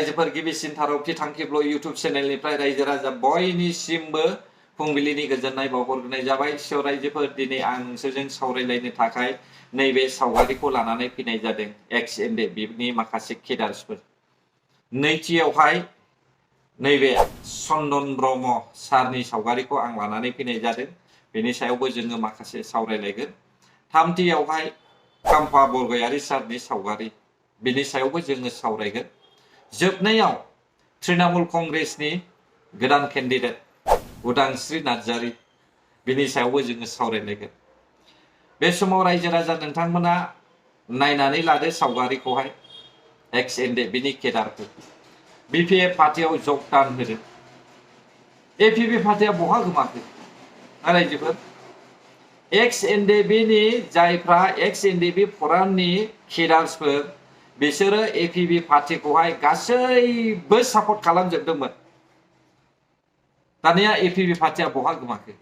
रायजोफोर गिबिसिन थारौथि थांखिब्ल' इउटुब चेनेलनिफ्राय रायजो राजा बयनिसिमबो फुंबिलिनि गोजोननाय बावहरग्रोनाय जाबाय। इसोर रायजोफोर दिनै आं नोंसोरजों सावरायलायनो थाखाय नैबे सावगारिखौ लानानै फैनाय जादों। एक्स एन्ड बिनि माखासे केडार्सफोर। नैथियावहाय नैबे चन्दन ब्रह्म सारनि सावगारिखौ आं लानानै फैनाय जादों। बेनि सायावबो जोङो माखासे सावरायलायगोन। थामथियावहाय काम्फा बरगयारी सारनि सावगारि, बेनि सायावबो जोङो सावरायगोन। जोबनायाव तृणमूल कंग्रेसनि गोदान केन्डिडेट उदांस्रि नार्जारी, बिनि सायावबो जोङो सावरायलायगोन। बे समाव रायजो राजा नोंथांमोना नायनानै लादो सावगारिखौहाय, एक्स एन्ड बिनि केडारफोर। बिपिएफ पार्टियाव जगदान होदों। एपिपि पार्टिया बहा गोमाखो रायजोफोर? एक्स एन्ड बिनि जायफ्रा एक्स एन्ड बि फराननि केडार्सफोर, बिसोरो एपिपि पार्टिखौहाय गासैबो सापर्ट खालामजोबदोंमोन। दानिया एपिपि पार्टिया बहा गोमाखो?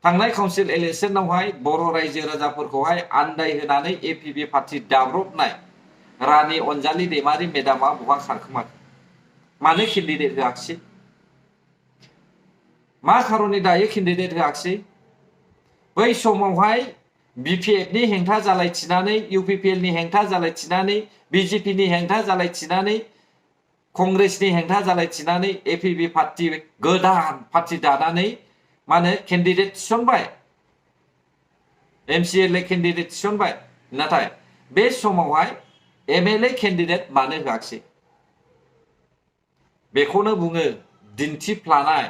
थांनाय काउन्सिल इलेक्शनावहाय बर' रायजो राजाफोरखौहाय आन्दायहोनानै एपिपि पार्टि दाब्रबनाय रानी अनजालि दैमारी मेडामा बहा खारखोमाखो? मानो केन्डिडेट होआखिसै? मा खारननि दायो केन्डिडेट होआखिसै? बै समावहाय बिपिएफनि हेंथा जालायथिनानै, इउपिपिएलनि हेंथा जालायथिनानै, बिजेपिनि हेंथा जालायथिनानै, कंग्रेसनि हेंथा जालायथिनानै एपिपि पार्टि गोदान पार्टि दानानै मा होनो केन्डिडेट थिसनबाय, एमसिएलए केन्डिडेट थिसनबाय। नाथाय बे समावहाय एमएलए केन्डिडेट मानो होआखिसै? बेखौनो बुङो दिन्थिफ्लानाय,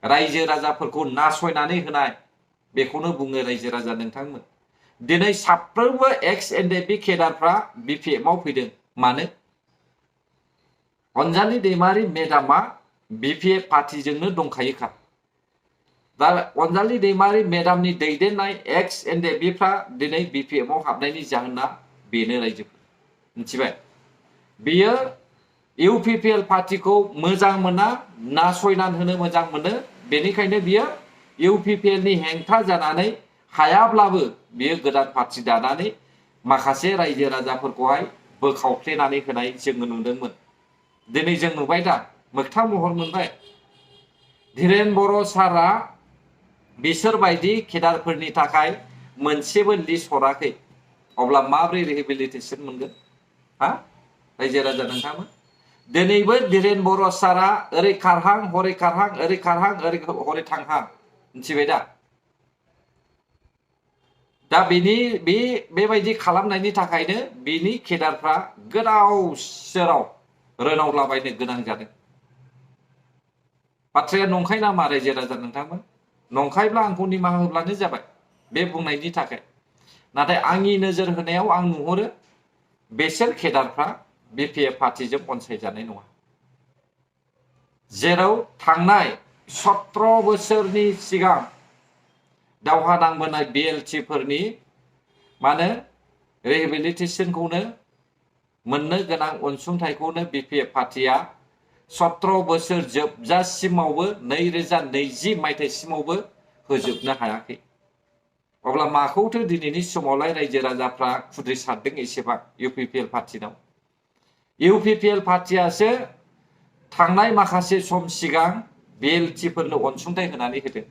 रायजो राजाफोरखौ नासयनानै होनाय। बेखौनो बुङो रायजो राजा नोंथांमोन। दिनै साफ्रोमबो एक्स एन्ड बि केडारफ्रा बिपिएफआव फैदों। मानो? अनजालि दैमारी मेडामा बिपिएफ पार्टिजोंनो दंखायोखा। दा अनजालि दैमारी मेडामनि दैदेननाय एक्स एन्ड बिफ्रा दिनै बिपिएफआव हाबनायनि जाहोना बेनो रायजोफोर। मिथिबाय? बियो इउपिपिएल पार्टिखौ मोजां मोना, नासयनानै होनो मोजां मोनो। बेनिखायनो बियो इउपिपिएलनि हेंथा जानानै हायाब्लाबो बियो गोदान पार्टि दानानै माखासे रायजो राजाफोरखौहाय बोखावफ्लेनानै होनाय जोङो नुदोंमोन। दिनै जों नुबाय, दा मोगथां महर मोनबाय। धीरेन बर' सारा बिसोरबायदि केडारफोरनि थाखाय मोनसेबो लिस्ट हराखै। अब्ला माब्रै रिहेबिलिटेसन मोनगोन? हा रायजो राजा नोंथांमोन? दिनैबो धीरेन बर' सारा ओरै खारहां हरै खारहां, ओरै खारहां हरै थांहां। मिथिबाय दा? दा बेबायदि खालामनायनि थाखायनो बिनि केडारफ्रा गोदाव सोराव रोनावलाबायनो गोनां जादों। बाथ्राया नंखाय नामा रायजो राजा नोंथांमोन? नंखायब्ला आंखौ निमाहा होब्लानो जाबाय बे बुंनायनि थाखाय। नाथाय आंनि नोजोर होनायाव आं नुहुरो बेसोर केडारफ्रा बिपिएफ पार्टिजों अनसायजानाय नङा। जेराव थांनाय 17 बोसोरनि सिगां दावहा नांबोनाय बिएलटिफोरनि मा होनो रिहेबिलिटेसनखौनो मोननो गोनां अनसुंथाइखौनो बिपिएफ पार्टिया 17 बोसोर जोबजासिमावबो 2020 मायथाइसिमावबो होजोबनो हायाखै। अब्ला माखौथो दिनैनि समावलाय रायजो राजाफ्रा खुद्रिसारदों एसेबां इउपिपिएल पार्टिनाव? इउपिपिएल पार्टियासो थांनाय माखासे सम सिगां बिएलटिफोरनो अनसुंथाइ होनानै होदों।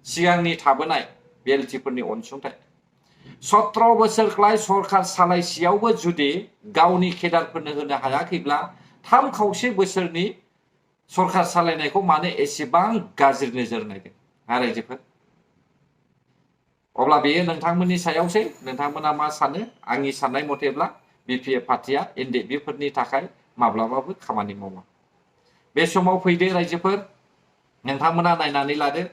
सिगांनि थाबोनाय बिएलटिफोरनि अनसुंथाइ। 17 बोसोरख्लाय सरकार सालायसेयावबो जुदि गावनि केडारफोरनो होनो हायाखैब्ला 3 बोसोरनि सरकार सालायनायखौ मानो एसेबां गाज्रि नोजोर नायदों रायजोफोर? अब्ला बेयो नोंथांमोननि सायावसै। नोंथांमोना मा सानो? आंनि साननाय मथेब्ला बिपिएफ पार्टिया एनडिएफबिफोरनि थाखाय माब्लाबाबो खामानि मावा। बे समाव फैदो रायजोफोर, नोंथांमोना नायनानै लादो।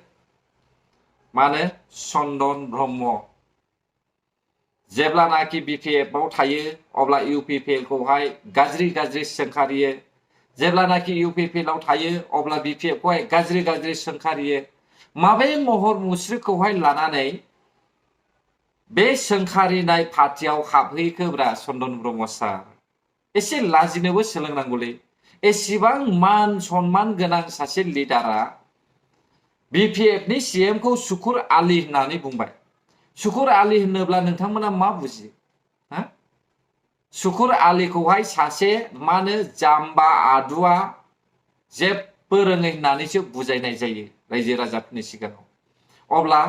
मानो चन्दन ब्रह्म जेब्लानाखि बिपिएफआव थायो अब्ला इउपिपिएलखौहाय गाज्रि सोंखारियो। जेब्लानाखि इउपिपिएलआव थायो अब्ला बिपिएफखौहाय गाज्रि सोंखारियो। माबे महर मुस्रिखौहाय लानानै बे सोंखारिनाय पार्टियाव हाबहैखोब्रा चन्दन ब्रह्म सार? एसे लाजिनोबो सोलोंनांगौलै। एसेबां मान सन्मान गोनां सासे लिडारा बिपिएफनि सीएमखौ शुकुर आली होननानै बुंबाय। शुकुर आली होनोब्ला नोंथांमोना मा बुजियो? सुकुर आलीखौहाय सासे मानो जाम्बा आदुआ जेबो रोङै होननानैसो बुजायनाय जायो रायजो राजाफोरनि सिगाङाव। अब्ला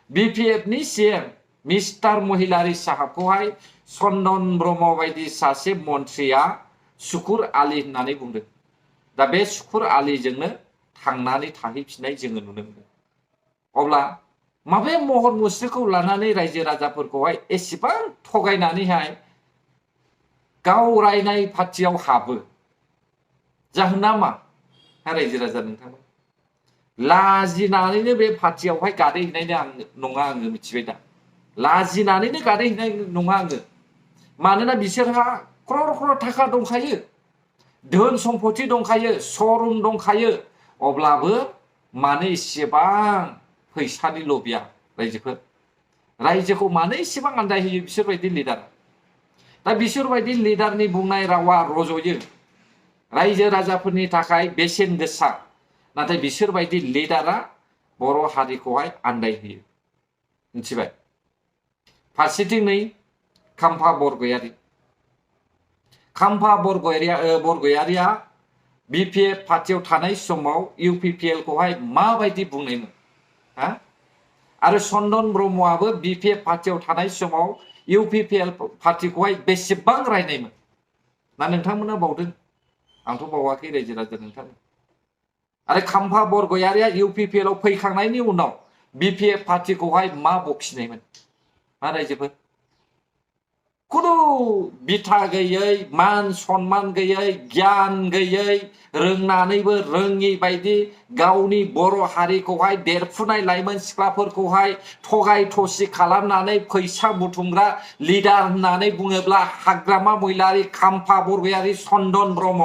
बिपिएफनि सिएम मिस्टार महिलारी साहाबखौहाय चन्दन ब्रह्म बायदि सासे मन्थ्रिया सुकुर आली होननानै बुंदों। दा बे सुकुर आलीजोंनो थांनानै थाहैफिननाय जोङो नुनो मोनो। अब्ला माबे महर मुस्रिखौ लानानै रायजो राजाफोरखौहाय एसेबां थगायनानैहाय गाव रायनाय पार्टियाव हाबो? जाहोना मा रायजो राजा नोंथांमोन? लाजिनानैनो बे पार्टियावहाय गादैहैनाय नङा आङो मिथिबाय दा। लाजिनानैनो गादैहैनाय नङा आङो। मानोना बिसोरहा क्रर क्रर थाखा दंखायो, धोन सम्पति दंखायो, शरुम दंखायो। अब्लाबो मानो इसेबां फैसानि लबिया रायजोफोर? रायजोखौ मानो इसेबां आन्दायहोयो बिसोरबायदि लिडार? दा बिसोरबायदि लिडारनि बुंनाय रावा रज'यो, रायजो राजाफोरनि थाखाय बेसेन गोसा। नाथाय बिसोरबायदि लिडारा बर' हारिखौहाय आन्दायहोयो। मिथिबाय? फारसेथिं नै खाम्फा बरगयारी। खाम्फा बरगयारीया बिपिएफ पार्टियाव थानाय समाव इउपिपिएल खौहाय माबायदि बुंनायमोन? हा? आरो चन्दन ब्रह्मआबो बिपिएफ पार्टियाव थानाय समाव इउपिपिएल पार्टिखौहाय बेसेबां रायनायमोन? ना नोंथांमोना बावदों? आंथ' बावाखै रायजो राजा नोंथां। आरो खाम्फा बरगयारीया इउपिपिएल आव फैखांनायनि उनाव बिपिएफ पार्टिखौहाय मा बखिनायमोन? मा रायजोफोर? खुनु बिथा गैयै, मान सन्मान गैयै, गियान गैयै, रोंनानैबो रोङि बायदि गावनि बर' हारिखौहाय देरफुनाय लाइमोन सिख्लाफोरखौहाय थगाय थसि खालामनानै फैसा बुथुमग्रा लिडार होननानै बुङोब्ला हाग्रामा महिलारी, खाम्फा बरगयारी, चन्दन ब्रह्म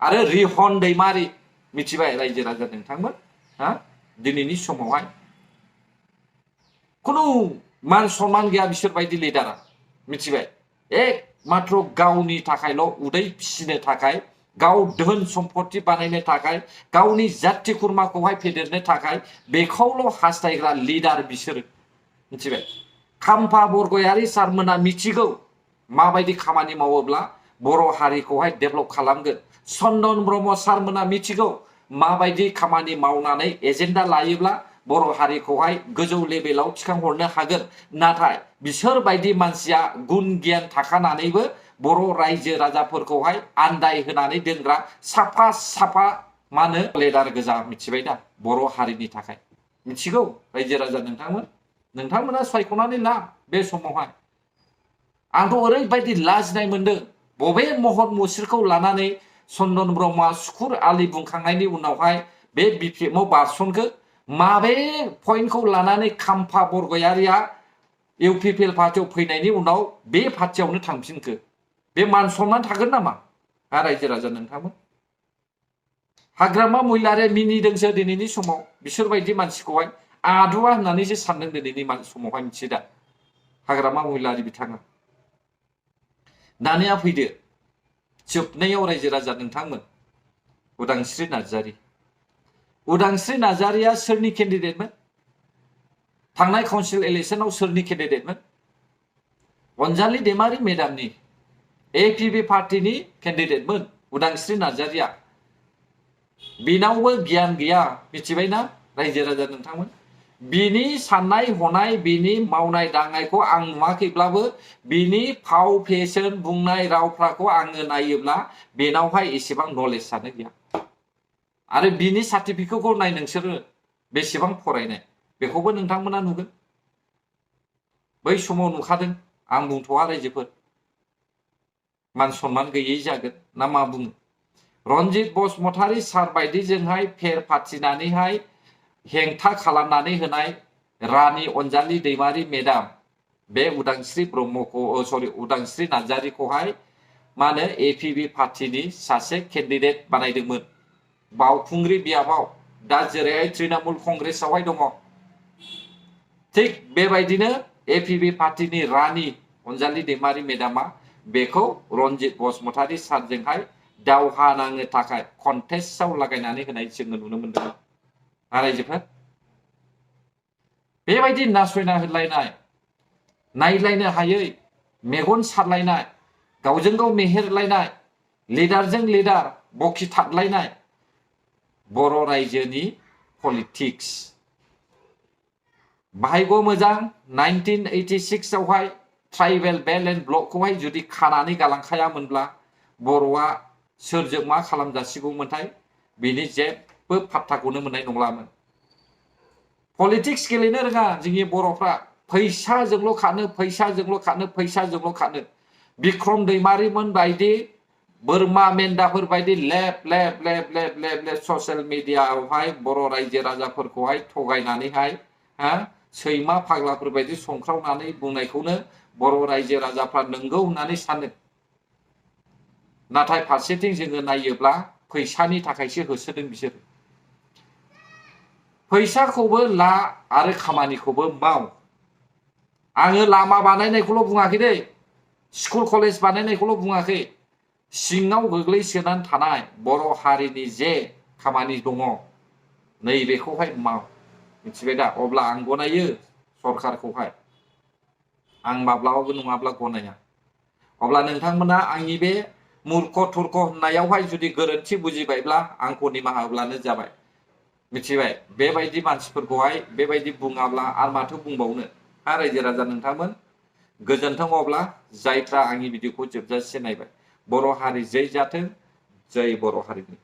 आरो रिहन दैमारी। मिथिबाय रायजो राजा नोंथांमोन? हा? दिनैनि समावहाय खुनु मान सन्मान गैया बिसोरबायदि लिडारा। मिथिबाय? एक मात्र गावनि थाखायल' उदै फिसिनो थाखाय, गाव धोन सम्पति बानायनो थाखाय, गावनि जाथि खुरमाखौहाय फेदेरनो थाखाय बेखौल' हास्थायग्रा लिडार बिसोरो। मिथिबाय? खाम्फा बरगयारी सारमोना मिथिगौ माबायदि खामानि मावोब्ला बर' हारिखौहाय डेभेलप खालामगोन। चन्दन ब्रह्म सारमोना मिथिगौ माबायदि खामानि मावनानै एजेन्डा लायोब्ला बर' हारिखौहाय गोजौ लेभेलाव थिखांहरनो हागोन। नाथाय बिसोरबायदि मानसिया गुन गियान थाखानानैबो बर' रायजो राजाफोरखौहाय आन्दाय होनानै दोनग्रा साफा साफा मानो लिडार गोजा। मिथिबाय दा? बर' हारिनि थाखाय मिथिगौ रायजो राजा नोंथांमोन? नोंथांमोना सायख'नानै ला बे समावहाय। आंथ' ओरैबायदि लाजिनाय मोनदों बबे महर मुस्रिखौ लानानै चन्दन ब्रह्मआ सुकुर आली बुंखांनायनि उनावहाय बे बिपिएफआव बारसनखो? माबे पइन्टखौ लानानै खाम्फा बरगयारीया इउपिपिएल पार्टियाव फैनायनि उनाव बे पार्टियावनो थांफिनखो? बे मान सन्मान थागोन नामा रायजो राजा नोंथांमोन? हाग्रामा महिलारीया मिनिदोंसो दिनैनि समाव बिसोरबायदि मानसिखौहाय आदुआ होननानैसो सानदों दिनैनि समावहाय। मिथियो दा? हाग्रामा महिलारी बिथाङा। दानिया फैदो जोबनायाव रायजो राजा नोंथांमोन, उदांस्रि नार्जारी। उदांस्रि नार्जारीया सोरनि केन्डिडेटमोन? थांनाय काउन्सिल इलेक्शनाव सोरनि केन्डिडेटमोन? अनजालि दैमारी मेडामनि एपिबि पार्टिनि केन्डिडेटमोन उदांस्रि नार्जारीया। बिनावबो गियान गैया। मिथिबायना रायजो राजा नोंथांमोन? बिनि साननाय हनाय, बिनि मावनाय दांनायखौ आं नुवाखैब्लाबो बिनि फाव फेशन बुंनाय रावफ्राखौ आङो नायोब्ला बेनावहाय एसेबां नलेजआनो गैया। आरो बिनि सार्टिफिकेटखौ नाय नोंसोरो बेसेबां फरायनाय, बेखौबो नोंथांमोना नुगोन। बै समाव नुखादों। आं बुंथ'वा रायजोफोर, मान सन्मान गैयै जागोन ना मा बुङो? रनजित बसुमतारी सार बायदिजोंहाय फेर फाथिनानैहाय हेंथा खालामनानै होनाय रानि अनजालि दैमारी मेडाम बे उदांस्रि ब्रह्मखौ उदांस्रि नार्जारीखौहाय मा होनो एपिबि पार्टिनि सासे केन्डिडेट बानायदोंमोन बावखुंग्रि बियाबाव। दा जेरैहाय तृणमूल कंग्रेसावहाय दङ, थिग बेबायदिनो एपिबि पार्टिनि रानि अनजालि दैमारी मेडामा बेखौ रनजित बसुमतारी सारजोंहाय दावहा नांनो थाखाय कन्टेस्टआव लागायनानै होनाय जोङो नुनो मोनदों। रायजोफोर, बेबायदि नासयना होलायनाय, नायलायनो हायै, मेगन सारलायनाय गावजों गाव मेहेरलायनाय लिडारजों लिडार बखिथाबलायनाय बर' रायजोनि पलिटिक्स बाहायगौ मोजां 1986 आवहाय ट्राइबेल बेल्ट एन्ड ब्लकखौहाय जुदि खानानै गालांखायामोनब्ला बर'आ सोरजों मा खालामजासिगौमोनथाय बिनि जेबो पात्ताखौनो मोननाय नंलामोन। पलिटिक्स गेलेनो रोङा जोंनि बर'फ्रा फैसाजोंल' खानो फैसाजोंल' खानो फैसाजोंल' खानो बिक्रम दैमारिमोन बायदि बोरमा मेन्दाफोर बायदि लेब लेब लेब लेब लेब लेब ससियेल मिडियाआवहाय बर' रायजो राजाफोरखौहाय थगायनानैहाय सैमा फाग्लाफोर बायदि संख्रावनानै बुंनायखौनो बर' रायजो राजाफ्रा नंगौ होननानै सानो। नाथाय फारसेथिं जोङो नायोब्ला फैसानि थाखायसो होसोदों बिसोर। फैसाखौबो ला आरो खामानिखौबो माव। आङो लामा बानायनायखौल' बुङाखै दै, स्कुल कलेज बानायनायखौल' बुङाखै। सिङाव गोग्लैसोनानै थानाय बर' हारिनि जे खामानि दङ नैबेखौहाय माव। मिथिबाय दा? अब्ला आं गनायो सरकारखौहाय। आं माब्लाबाबो नङाब्ला गनाया। अब्ला नोंथांमोना आंनि बे मुर्ख थुर्ख होननायावहाय जुदि गोरोन्थि बुजिबायब्ला आंखौ निमाहा होब्लानो जाबाय। मिथिबाय? बेबायदि मानसिफोरखौहाय बेबायदि बुङाब्ला आर माथो बुंबावनो। रायजो राजा नोंथांमोन गोजोन्थों। अब्ला जायफ्रा आंनि भिडिअखौ जोबजासे नायबाय बर' हारि जै जाथों, जै बर' हारिनि।